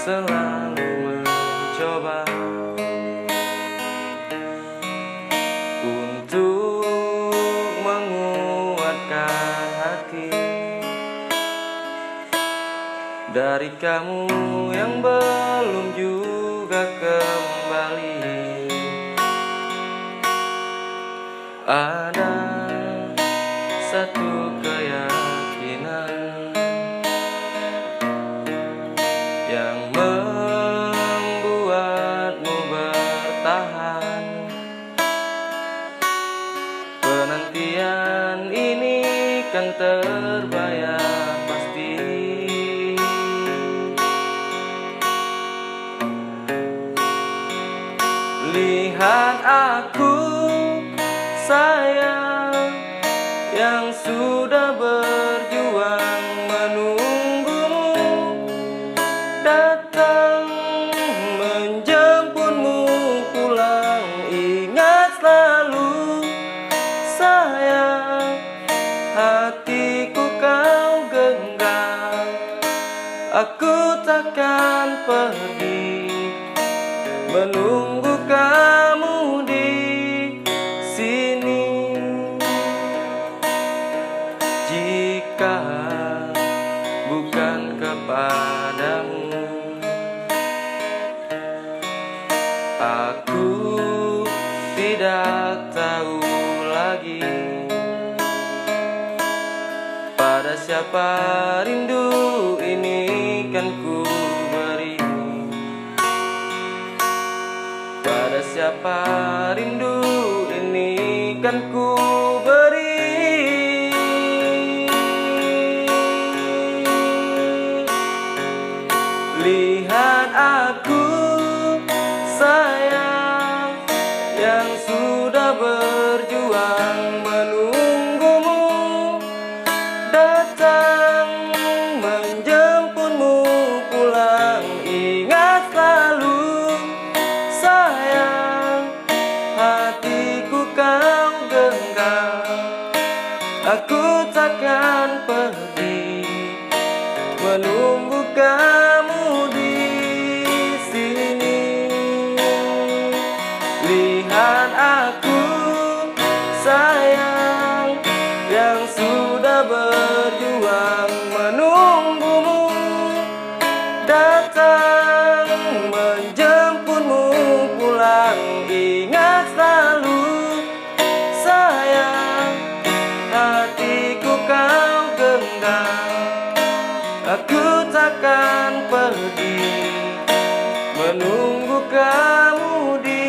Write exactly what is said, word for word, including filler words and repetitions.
selalu mencoba untuk menguatkan hati dari kamu yang belum juga kembali. Ada satu keyakinan yang membuatmu bertahan. Penantian ini kan terbayar pasti. Lihat aku, sayang, yang sudah berjuang menunggumu datang menjemputmu pulang. Ingat selalu, sayang, hatiku kau genggam. Aku takkan pergi menunggu kamu di sini. Jika bukan kepadamu, aku tidak tahu lagi pada siapa rindu ini kan ku beri. Pada siapa rindu ini kan ku beri. Lihat aku, sayang, yang sudah berjuang menunggumu datang menjemputmu pulang. Ingat selalu, sayang, hatiku kau genggam. Aku takkan pergi menunggu kamu di sini. Lihat aku, sayang, yang sudah berjuang menunggumu datang menjemputmu pulang. Ingat selalu, sayang, hatiku kau genggam. Aku takkan pergi menunggu kamu di